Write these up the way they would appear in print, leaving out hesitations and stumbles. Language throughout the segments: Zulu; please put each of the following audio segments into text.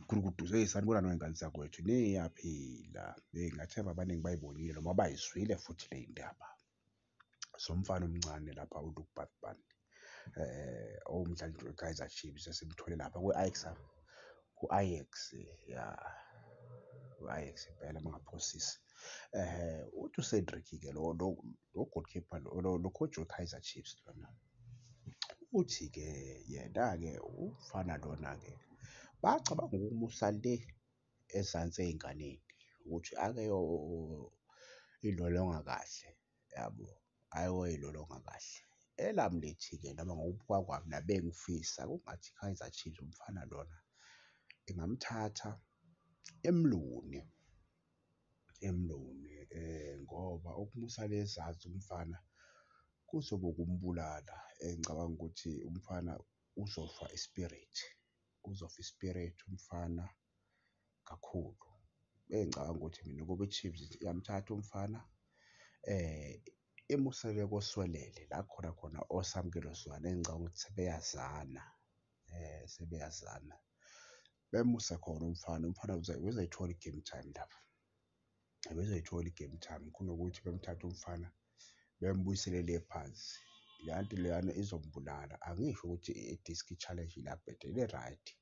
Gulukudu, hey sanibonani wey'ngane zakwethu, niyaphila? Ngiyathemba abaningi bayibonile noma bayizwile futhi ley'ndaba zomfana omncane lapha u-Luke Baartman owumdlali nje we-Kaizer Chiefs esimthole lapha ku-Ajax, ya, ku-Ajax impela uma ngingaphosisi. Ehhe, uthi u-Cedric-ke lo-goalkeeper lo, lo-coach we-Kaizer Chiefs lona, uthi-ke yena-ke umfana lona-ke bacabanga ukumusa le ezansi ey'nganeni ukuthi ake ayoyilolonga kahle yabo, ayoyilolonga kahle. Elami lithi-ke noma ngokubuka kwami nami bengifisa kungathi i-Kaizer Chiefs umfana lona ingamthatha emlone, emlone ngoba ukumusa le ezansi umfana kuzobe ukumbulala. Engicabanga ukuthi umfana uzofa i-spirit, uzofa i-spirit umfana kakhulu. Bengicabanga ukuthi mina ukube i-Chiefs iyamthatha umfana imuse le koswelele la kukhona khona oSamkelo Zwane engicabanga ukuthi sebeyazana sebeyazana, bemuse khona umfana, umfana uzoyithola i-game time lapho, ubezoyithola i-game time kunokuthi bemthathe umfana bembuyisele le phansi, leya nto leyana izombulala. Angisho ukuthi i-Diski Challenge liyabheda li-right,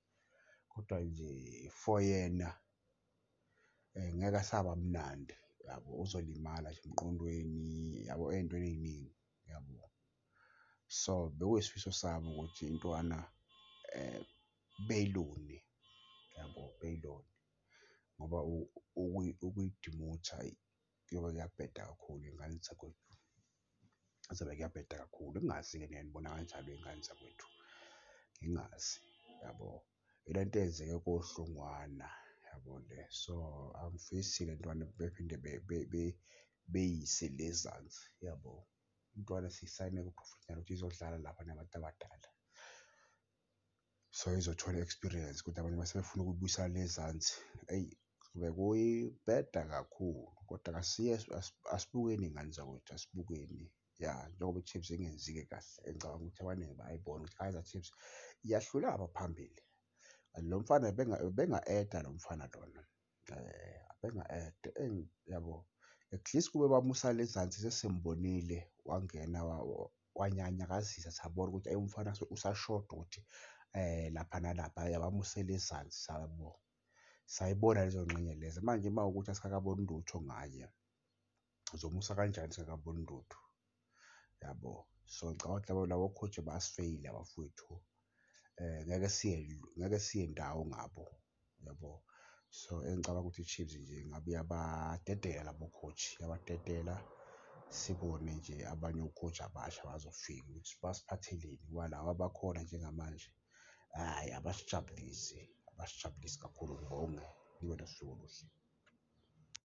kodwa nje for yena ngeke asaba mnandi yabo, uzolimala nje emqondweni yabo ey'ntweni ey'ningi yabo. So, bekuyisifiso sami ukuthi intwana beyilone yabo, beyilone ngoba ukuyidimotha eyi kuyobe kuyabheda kakhulu ngey'ngane zakwethu, kuzobe kuyabheda kakhulu. Ngingazi-ke nina nibona kanjani wey'ngane zakwethu, ngingazi yabo, ile nto eyenzeke koHlongwana yabo le, so angifisi le ntwana bephinde beyise le ezansi yabo. Intwana siyisayine ku-professional ukuthi izodlala lapha nabantu abadala, so izothola i-experience kodwa manje uma sebefuna ukuyibuyisela le ezansi, eyi kuzobe kuyibheda kakhulu kodwa asibukeni y'ngane zakwethu, asibukeni ya, njengoba i-Chiefs ingenzi-ke kahle engicabanga ukuthi abaningi bayayibona ukuthi i-Kaizer Chiefs iyahluleka phambili. Lo mfana benga-eda lo mfana lona benga-eda yabo, at least kube bamusa le ezansi sesimbonile wangena wanyakazisa sabona ukuthi hhayi umfana usashoda ukuthi lapha nalaphaya, bamuse le ezansi sabo, sayibona lezo ngxenye lezo. Manje uma kuwukuthi asikakaboni lutho ngaye, uzomusa kanjani singakaboni lutho, yabo? So, ngicabanga ukuthi labo-coach bayasifeyila abafowethu, ngeke siye, ngeke siye ndawo ngabo, yabo? So, engicabanga ukuthi i-Chiefs nje ngabe iyabadedela labo-coach, iyabadedela sibone nje abanye o-coach abasha abazofika ukuthi basiphatheleni ngoba laba abakhona njengamanje, hhayi abasijabulisi, abasijabulisi kakhulu. Ngibonge, ngibe nosuku oluhle.